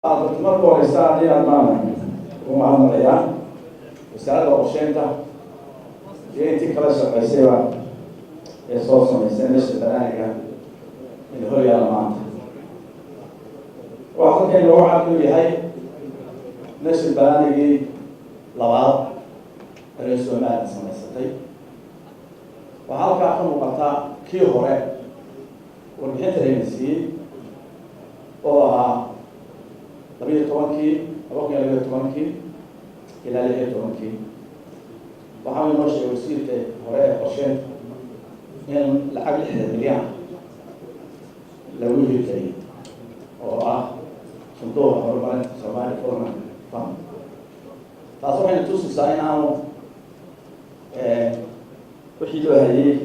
Marka horeysa, aad iyo aad baan ugu mahadnaqayaa Wasaaradda Qorsheynta iyo intii kala shaqaysayba ee soo samaysay national planning-ga in hor yaalla maanta. Waxaa halkan inoogu cad inuu yahay national planning-gii labaad ee Somaliland samaysatay. Waxaa halkaa ka muuqata kii hore warbixinta layna siiyey oo ahaa 12-kii, 2012-kii ilaa 16-kii. Waxaa inoo sheegay wasiirka hore ee qorsheynta in lacag 60 milyan lagu hirgeliyay oo ah Sanduuqa Horumarinta, Somali Development Fund. Taas waxayna tusaysaa in aanu wixii loo hayay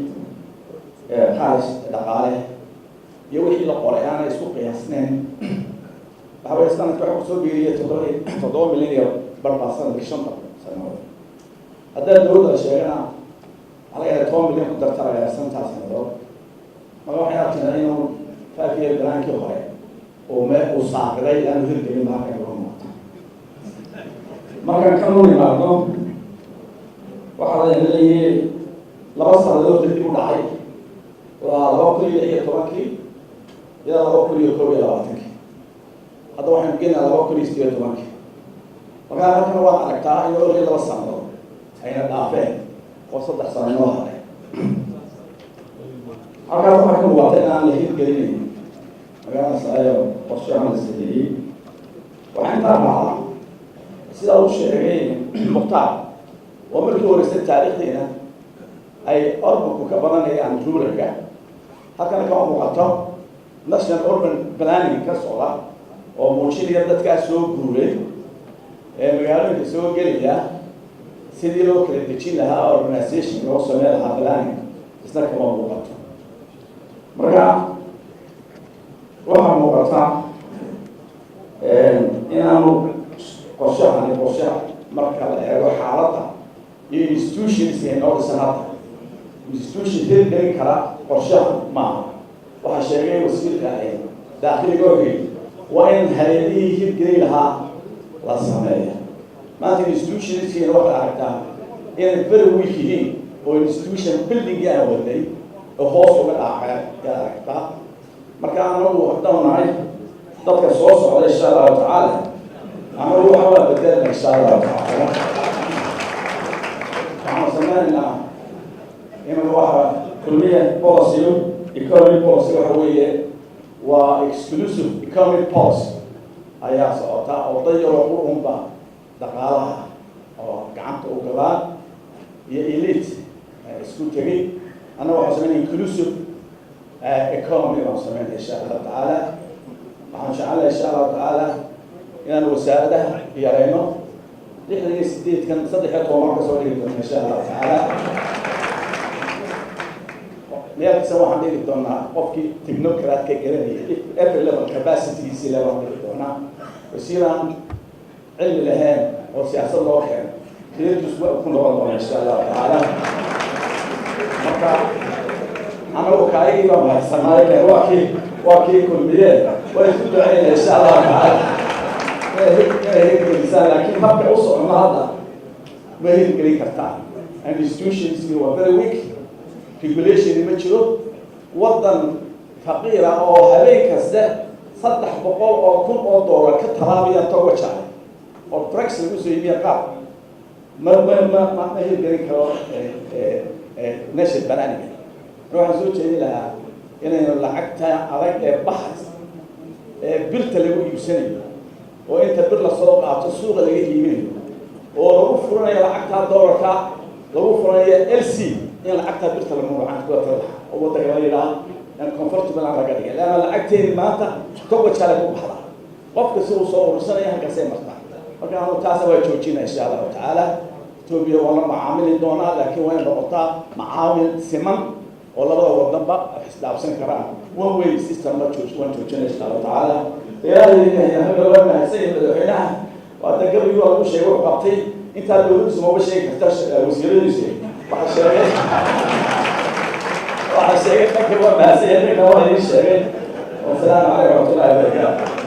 kharash dhaqaale iyo wixii la qoray aanay isku qiyaasneyn. Waxa weye, sanadka waxa kusoo biiriyay 7.5 milyan iyo bar baa sanadkii 5-ta sanadood. Haddaa dowladda la sheegana, waxaa laga yahay 10 milyan ku darta laga yahay 5-taas sanadood. Marka waxay arkaynaa inuu 5 year plan-kii hore uu me uu saaqiday, aanu hirgelin ba halkan uga muuqata. Markaan kan u nimaadno, waxaa la leeyahay 2 sanadood dib u dhacay, waa 2016-kii ilaa 2021-kii. Hadda waxaynu geenaa 2018-kii. Markaa halkan waad aragtaa in already 2 sanadood ayna dhaafeen oo 3 sano noo haray. Halkaas waxaa ka muuqata in aan la hirgelinayn magaaladaas ayo qorshahan la sameeyey. Waxaa intaa raacda, sidaa uu sheegay Mukhtaar, oo markii horeysay taariikhdiina ay urban-ku ka badanayaan rural-ka. Halkana kama muuqato national urban planning ka socda oo muujinaya dadkaa soo guuray ee magaalooyinka soo gelaya sidii loo kala dejin lahaa, organization loo sameyn lahaa, planning isna kama muuqato. Marka waxaa muuqata inaanu qorshahani qorshe, marka la eego xaaladda iyo institutions ay noo dhisan hadda, institution hirgelin kara qorshaha maaha. Waxaa sheegay wasiirka daakhiliga, wuxuu yidhi waa in hay-adihii hirgelin lahaa la sameeya. Maanta institutions-kiina waxaad aragtaa inay very weak yihiin oo institution building-ii aan wadnay oo hoos uga dhaaceen ayaad aragtaa. Marka anagu haddaan nahay dadka soo socda, insha Allahu tacaala, anagu waxa waa bedelna, insha Allahu tacaala. Waxaanu sameynaynaa imanka waxa Kulmiye policy, economic policy, waxa weeye waa exclusive economic policy ayaa socota oo dayaroo qurunba dhaqaalaha oo gacanta u galaan iyo elite isku tegay. Annaga waxaan sameynaya inclusive economy baan sameynaya, insha Allahu tacaala. Waxaan jecelnahay, insha Allahu tacaala, inaan wasaaradaha yareyno. 68-kan 13 ka soo dhigi doona, insha Allahu tacaala. Meel kasta waxaan dhigi doonaa qofkii technocrat-ka garanayay, every level capacity-giisi le baan dhigi doonaa. Wasiiraan cilmi lahayn oo siyaasad loo keeno, reerkiisu waa ku noqon doona, insha Allahu tacaala. Marka anagu kaayagii baan haysanaayo, waa kii Kulmiye. Waa isku duceynaya, insha Allahu tacaala, inay hirgelisaan, laakiin habka u socono hadda ma hirgelin kartaa. And institutions waa very weak, regulation ma jiro. Waddan faqiira oo habeen kaste $300,000 ka talaabaya toga jacay oo drugs lagu soo iibiya, qaab ma hirgelin karo national planning. Waxaan soo jeedin lahaa inaynu lacagta adag ee baxas ee birta lagu iibsanayo, oo inta bir lasoo qaato suuqa laga iibinayo oo lagu furanayo lacagta doolarka, lagu furanayo LC, in lacagtaa birta lagu gacanta ku lahaa oo waddanka la yidhaha convertible aan laga dhigay, leanna lacagteedi maanta toga jale ku baxdaa, qofka si uu soo urursanaya halkaasay martaa. Marka anu taasa waa joojina, insha Allahu tacaala. Etoobiya waa la macaamili doonaa, laakiin waa inay noqotaa macaamil siman oo labada wadanba isdhaafsan karaan. One way system ma jooj, waan joojina, insha Allahu tacaala. Waa mahadsan yahay madaxweynaha. Waada gabaygu waa lagu sheegay wuxuu qabtay. Intaa dowladdiisu maba sheegi karta, wasiiradiisu waxaa sheegay dhanka. Waa mahadsan yahay, dhanka waa idiin sheegay. Wasalaamu calaykum waraxmatullahi wabarakaatu.